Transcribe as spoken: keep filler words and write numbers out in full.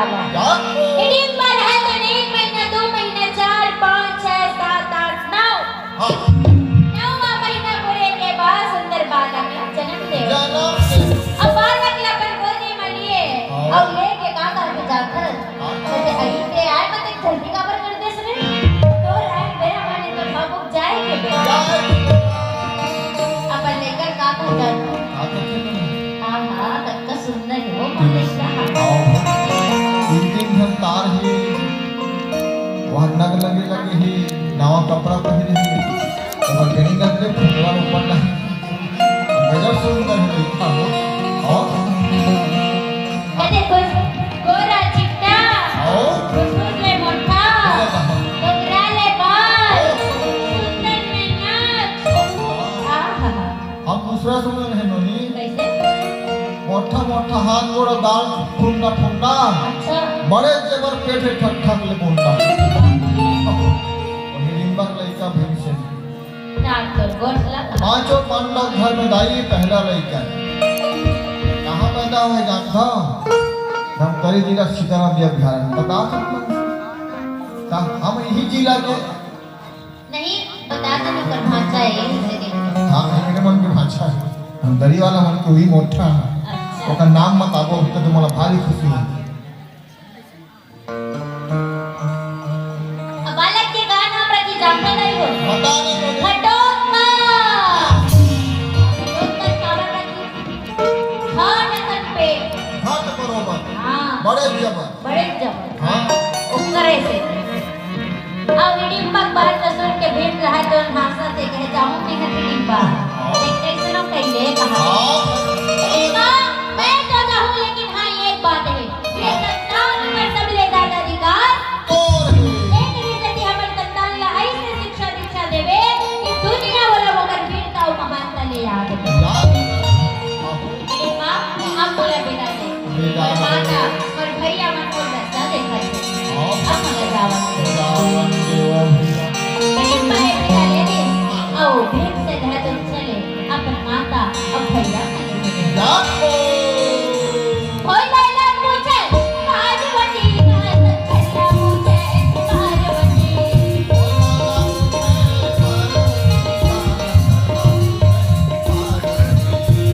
हिडिम्बा रहय तेन एक महीना, दू महीना, चार, पाँच, छह, सात, आठ, नौ। हाँ। नौवां महीना पूरे के बाद सुंदर बालक ला जन्म दे। जन्म दे। अब बालक ला अपन गोदी में लिए, हाँ। अउ लेके का कहत जाथस? हाँ। कहथे, "अई ते आय, मत एक धरती काबर कर देस रे? तोर आय बेरा माने तो बाबू जाए के बेरा।" जाए के बेरा। अपन लेकर का कहत जाथस? का कहत जाथस? हाँ, हाँ, कतका सुंदर हे वो मोर लइका। आओ। तीन तीन ठन तार हे, वहाँ नग लगे लगे हे, नवा कपड़ा पहिरे हे, ओकर गनी नग ले फुकरा ऊपर डाल। गजब सुंदर हे लइका हो। और? अरे खुश, गोरा चिट्टा, और? खुशबू ले मोटा, बोला कहाँ? डोकरा ले बाल, ओ। सुंदर में नाच। हाँ। आहा। हम दूसरा सुने रहे नोनी। कैसे? मोटा मोटा हाथ गोड़ गाल फुंडा फुंडा। अच्छा। बड़े जेबर पेट हे ठक ठक ले मुंडा। ओ हिडिम्बा के लइका भीमसेन। नाम तो गोठला। पांचों पांडव घर में दाई पहला लइका। कहाँ पैदा होय जानथव? धमतरी जिला सीताराम जी अभ्यारण्य। बता सकथव? का हम इही जिला के नहीं, बता दे, मैं कर भांचा है, ये दूसरे के। हाँ, मेरे मन के भांचा है। हम दरी वाला मन के वही मोटा है। अच्छा। ओकर नाम मत आबो, अभी तो तुम्हारा भारी खुशी है। अब बालक के का नाम रखी, जानता नहीं हो? बता दे, बता दे। घटोत्कच। घटोत्कच काबर रखी? घट असन पेट। घट बरोबर। हाँ। बड़े जबर। बड़े जबर। हाँ। ओकरे से। अउ हिडिम्बा के बात ल सुन के भीम रहा जउन हांसथे, कहे, "जाहूं मैं हिडिम्बा।" देख, कइसनो कहिले कहा। हाँ। "हिडिम्बा, मैं तो जाहूं, लेकिन हाँ, एक बात हे, ये संतान ऊपर सबले ज्यादा अधिकार तोर हे। एक रीति हमर संतान ला अइसे शिक्षा दीक्षा देवे कि दुनिया वाला ओकर वीरता अउ महानता ले याद करे।" याद करे। हिडिम्बा, अब मोला बिदा दे। मोर माता, मोर भैया मन मोर दशा देखत हे। हाँ। अब मोला जावन दे। जावन देवा भैया। लेकिन मैं बिदा ले दे, अउ भीम से धरम चले, अपन माता, अब भैया मन के। जा।